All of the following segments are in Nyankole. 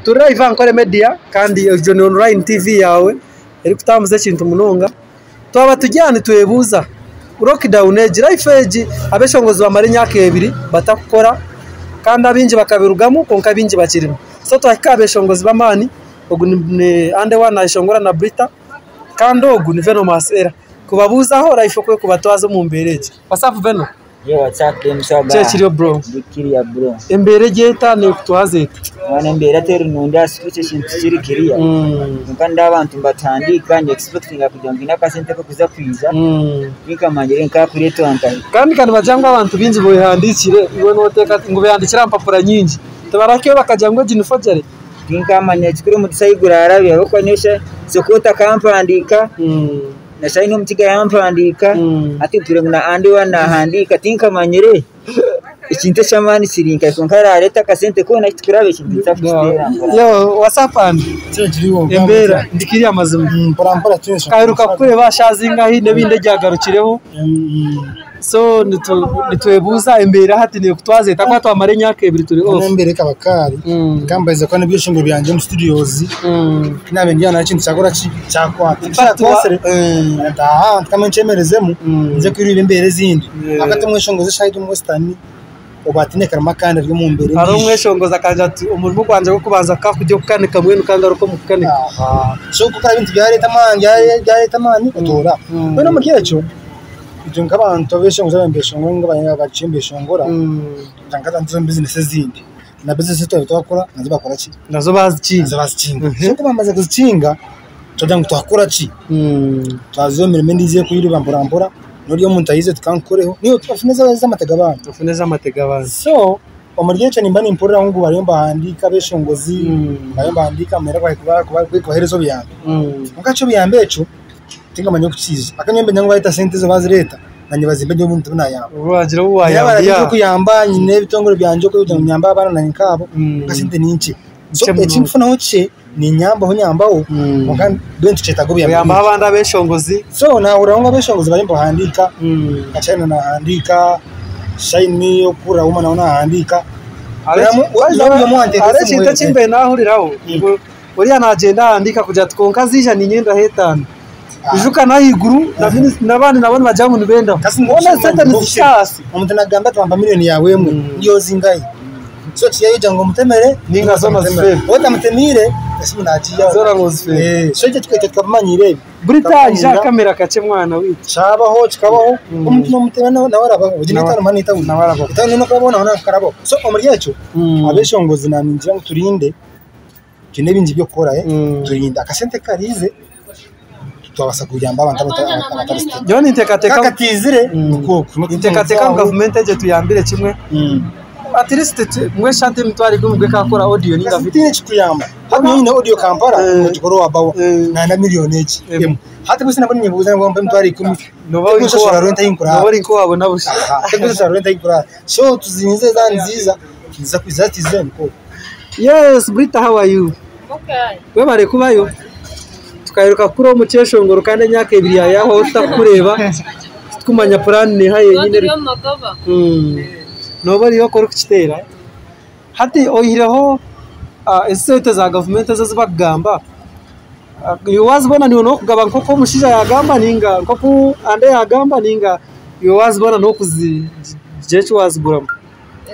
Turi live aha Nkore Media kandi egyo ni online TV yaawe erikutambuza ekintu munonga. Twaba turi aha nitwebuuza lockdown egi, life egi abeshongozi bamara emyaka ebiri batakukora kandi abaingi bakabirugamu kwonka abaingi bakirimu. So twahika aha beshongozi b'amaani, ogu ni Andy One nayeshongora na Britta kandi ogu ni Venomous Era kubabuuzaho life oku erikubatwaza omu mbeera egi. What's up Veno? Yo what's up them swaga. Ki ekiriyo bro? Ndi clear bro. Embeera egi eta nekutwaza eta? Mwana embeera teri nungi aha switch ekintu tikiri clear. Kwonka nindeeba abantu nibatandika ni expectinga kugira ngu haine akasente akarikuza kwija tinkamanyire nkakureetwa nkahi. Kandi ka nibagira ngu abantu baingi behandiikire iwe noteekateeka ngu behandiikire aha mpapura nyingi tibarahikayo bakagira ngu egi ni forgery? Tinkamanya ekikuru omugisha ahu gurarabye ahabw'okuba nyowe Sokota akampandiika. Na Shine Omukiga yampandiika, hati mpurire ngu na Andy waaba nahandiika tinkamanyire ekintu eky'amaani kiri nkahi kwonka araareete akasente koona ahu turikureeba ekintu nituza kukiteera mpora. Yo what's up Andy? Embeera ndikiri amazima. Nkaheruka kukureeba aha shaaha zingahi n'ebindi ebyagarukireho. So nitwebuuza embeera hati nekutwaza eta ahakuba twamara emyaka ebiri turi off. Embeera ekaba kaari nkambahize kuba n'ebyeshongoro byangye omu studios naaba ndi aho nari ekintu kyakora ki kyakwata ku kyakwatsire ntaaha nteekamu nkyemerezemu nze kwirira embeera ezindi ahabw'okuba hati omweshongozi eshaaha egi omu western obu ataine karimo akandi ari omu mbeera Hariho endiijo. omweshongozi akagira ati omurimo gwangye gw'okubanza kukaba kuri okukanika mbwenu kangaruke omu kukanika. So ku ebintu byareeta amaani byareeta amaani otoora. Mbwenu omuri ekyo Itwe nk'abantu abeshongozi ababaire nibeshongora ninga abakiriyo nibeshongora nkaza nituza omu bizinesi ezindi na bizinesi ezi twaba twakora nazo bakora ki? Nazo bazikinga. Nazo bazikinga. So ku bamaze kuzikinga twagira ngu twakora ki? Twaza omu mirimo endiijo erikwiruka mpora mpora n'ori omuntu ayize tukankukoreho naiwe ofune ez'amate g'abandi. Ofune ez'amate g'abandi. So omuri ekyo nimba nimpurira ngu bariyo nibahandiika abeshongozi bariyo nibahandiika nibenda kubaheereza obuyambi. Kwonka ekyo obuyambi ekyo. Tinkamanya oku kiija. Ahabw'okuba nyowe niinyenda ngu bareeta sente ezo baazireeta naanye bazimpe nyowe obu naayamba. Waagira obu Nyine abaana waayamba baingi okuyamba, nyine ebitongore byangye okugira ngu nyambe abaana naanye nkaabo kwonka sente ni nkye. So Nkye eki munonga. ndikufunaho kikye niinyambaho nyambaho kwonka mbwenu tukyetaaga obuyambi Oyambaho bwingi. abandi abeshongozi. So naahurira ngu abeshongozi bariyo nibahandiika, nka China naahandiika, Shine okuhurira Wuma nawe naahandiika. Hariho ekintu eki mbaire naahuriraho ngu Oriya nagyenda ahandiika kugira ati kwonka ziija ninye ndaha etaano. Ijuka n'ahaiguru n'abandi nabo nibagira ngu nibendaho. Hoona esente nizihika ahansi. Omuntu nagamba ati wampa miriyoni yaawe emwe ndiyo zingahi? So tiyaija ngu omutemere Ninga zoona zifeere. Waaba otamutemeire esimu nagiihaho. Zoona nozifeerwa. So itwe tukabimanyira ebyo. Buri ija aha kamera kakye mwana waitu. Kyabaho kikabaho omuntu nomutema nawe arabaho. Egi n'etaano mani n'etaano. Nawe arabaho. Etaano n'okubaho nawe akarabaho. So omuri ekyo abeshongozi naanye ningira ngu turinde. Twine bingi by'okukora turinde akasente kukariize twabaasa kuyamba abantu abatari stable. Nyowe ninteekateeka Ka kataizire nikwo okwo. Ninteekateeka ngu gavumenti egi etuyambire kimwe at least mbwenu shi hati emitwaro ikumi gwe ekaakora audio ninga video. Tihaine ekikuyamba. Hati nyowe nyine audio Kampala nogikora owa bawa nanda miriyoni egi emwe. Hati bwise nabwo ninyebuuza ngu wampa emitwaro ikumi tekushashura rent ahi nkuraara. Nooba ori nk'owaabona busha. Tekushashura rent ahi nkuraara. So tuzinze zaaba niziiza niziza kwija zaaba zitaizire nikwo okwo. Yes Brita how are you? Webare kubayo. Tukaheruka kukura omu kyeshongoro kandi emyaka ebiri yahwaho tutakukureeba titukumanya puraani neeha yenyine. Nooba oriyo oku orikukiteera. Hati oihireho ezi sente za gavumenti ezi barikugamba, iwe waazibona niiwe n'okugaba nk'oku omushaija yaagamba nainga nk'oku Ande yaagamba nainga iwe waazibona n'okuzigira eki waaziguramu?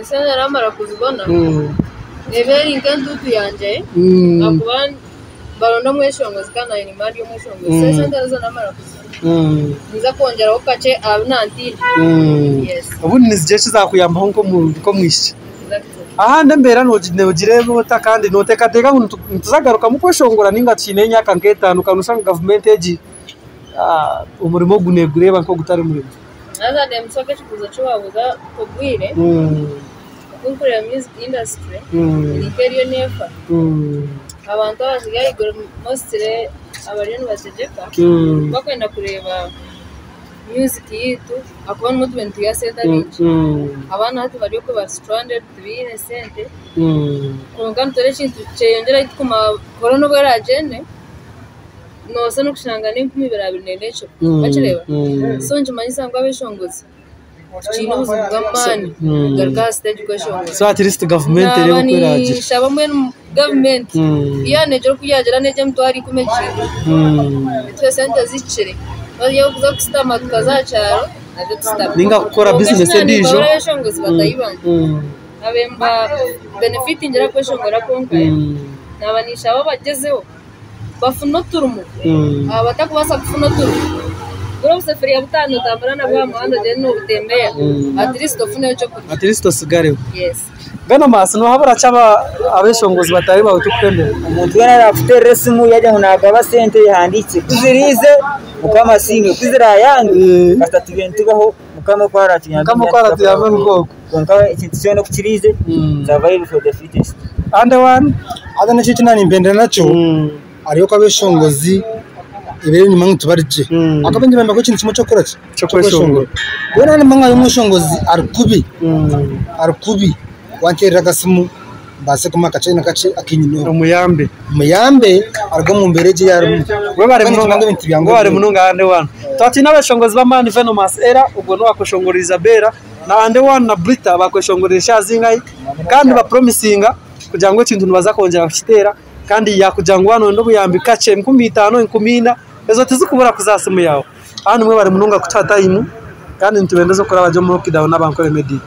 Esente namara kuzibona eba eri nk'entuutu yangye ahakuba mbaronda omweshongozi kandi naanye nimba ndi omweshongozi so esente ezo namara kuzibona ninza kwongyeraho kakye aha bi nantiine. Yes. Obundi nizigira eki zaakuyambaho nk'omwishiki. Exactly. Ahandi embeera noogireeba ota kandi nooteekateeka ngu nituza kugarukamu kweshongora nainga tukiine emyaka nk'etaano kandi noshusha ngu gavumenti egi omurimo ogu neegureeba nk'ogutari murimo? Haza ndemutsya nk'ekibuuzo eki waabuuza obwire, oku nkureeba music industry eri nk'eriyo neefa. Abantu abakiri ahaiguru mostly abariyo nibategyeka tibakwenda kureeba music yaitu ahakuba nimwo tubaire nitwiha sente abaingi. Abaana hati bari okwe bari stranded tibaine sente kwonka nitureeba ekintu kyeyongyera kumara korona obu eragyende. Noobaasa n'okushanga n'enkumi ibiri abiri nenda ekiro. Wakireeba? So nikimanyisa ngu abeshongozi tukiine obuzibu bw'amaani kugaruka aha siteegi kweshongora. So at least gavumenti ereebe Naaba oku eraagira. ninshaba mbwenu Gavumenti yaanegyera oku yaagira n'egyo 100,000 egihiirwe. Etuhe esente zihikire. Twariyo kuza kushutama tukaza aha kyaro nabyo tushutame. Ninga kukora Kwonka bizinesi eki endiijo. naanimbabura abeshongozi bataahi bangye. Naabe mba benefitingira kweshongora kwonka naaba ninshaba bagyezeho bafune oturimo. Abatakubaasa kufuna oturimo, gura obusefuriya butaano otambure nabwo aha muhanda ogyende noobutembeya at least ofuneyo ekyokurya. At least osigareho. Yes. Venomous nohabura ki abeshongozi bataahi baawe tukuhendera? Omuntu weena araakuteerera esimu yaagira ngu naagaba sente ehandiikye ku ziriize Mukama asiimwe, ku ziraayange kasita tube nitubaho Mukama oku araatuyambe. Mukama oku araatuyambe nikwo okwo. Kwonka ekintu kyona oku kiriize, survive for the fittest. Ande one. Haza n'ekindi eki naanimpendera nakyo, hariyo oku abeshongozi ebiro enyima ngu tibari gye. Ahakuba baingi nibamanya ekintu kimwe ky'okukora ki? Ky'okweshongora. Mbwenu naaba nimanya ngu omweshongozi ari kubi, ari kubi, wanteerera akasimu mbaase kumuha kakye na kakye aku nyineho. Omuyambe. Muyambe aruge omu mbeera egi ei arimu. Webare Kandi munonga, nikimanya ebintu byangu webare munonga Ande One. Twatwine abeshongozi b'amaani Venomous Era, ogwo n'owakweshongorera Isabella, na Ande One na Brita bakweshongorera eshaaha zingahi kandi nibapromisinga kugira ngu ekintu nibaza kwongyera kukiteera kandi yakugira ngu waaba noyenda obuyambi kakye 5000, 4000 ezo tizikubura kuza aha simu yaawe. Kandi mwebare munonga kutuha tayimu kandi nitubendeza okuraba gye omu lockdown n'abankore media.